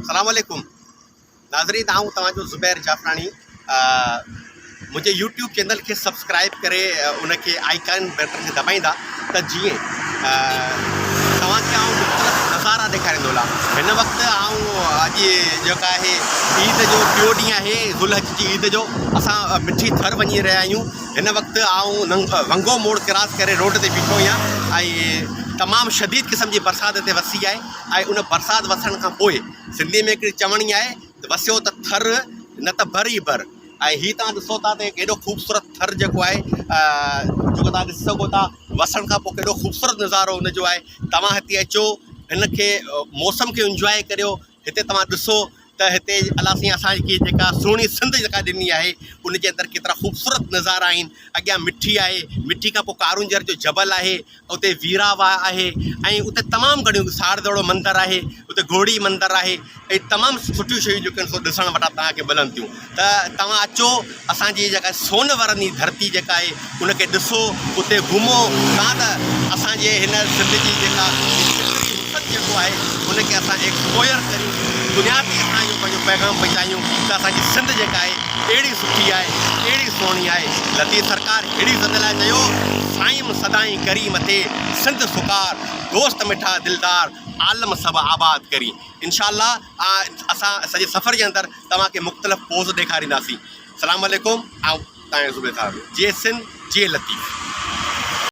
السلام عليڪم ناظرين آئون توهان جو زبير جعفراڻي منهنجي يوٽيوب چينل کي سبسڪرائب ڪري ان کي آئيڪان بٽن کي دٻائيندا ته جيئن توهان کي آئون مختلف نظارا ڏيکاريندو هلان هن وقت آئون اڄ جيڪا آهي عيد جو ٽيو ڏينهن آهي ذوالحج جي عيد جو اسان مٺي ٿر وڃي رهيا آهيون هن وقت آئون ونگو موڙ ڪراس ڪري روڊ تي بيٺو آهيان ۽ تمام شديد قسم جي برسات هتي وسي آهي ۽ ان برسات وسڻ کان پوء سنڌي ۾ هڪڙي چوڻي آهي ته وسيو ته ٿر نه ته بر ئي بر ۽ هي توهان ڏسو ٿا ته ڪيڏو خوبصورت ٿر جيڪو آهي جيڪو توهان ڏسي سگهو ٿا وسڻ کان پوء ڪيڏو خوبصورت نظارو ان جو آهي توهان هتي اچو هن کي موسم کي انجواء ڪريو هتي توهان ڏسو ته هتي الله سائين اسان کي جيڪا سهڻي سنڌ جيڪا ڏني آهي ان جي اندر ڪيترا خوبصورت نظارا آهن اڳيان مٺي آهي مٺي کان پوء ڪارونجهر جو جبل آهي اتي ويرا واهه آهي ۽ اتي تمام گهڻيون ساڙدڙو مندر آهي اتي گهوڙي مندر آهي ۽ تمام سٺيون شيون جيڪي آهن سو ڏسڻ وٽان توهان کي ملن ٿيون ته توهان اچو اسان جي جيڪا سون ورني ڌرتي جيڪا آهي ان کي ڏسو اتي گهمو تان ته اسان جي هن سنڌ جي جيڪا فطري حسن جيڪو آهي ان کي اسان ايڪسپوزر ڪريون دنيا تي اسان اهو پنهنجو پيغام پهچايون ته اسان جي سنڌ جيڪا آهي اهڙي سٺي آهي اهڙي سهڻي آهي لطيف سرڪار ههڙي سنڌ لاء چيو سائيم سدائين ڪرين مٿي سنڌ سڪار دوست مٺا دلدار عالم سڀ آباد ڪرين انشاء الله اسان سڄي سفر جي اندر توهان کي مختلف پوز ڏيکارينداسين سلام عليڪم آئون تانيو صوبيدار جي سنڌ جي لطيف.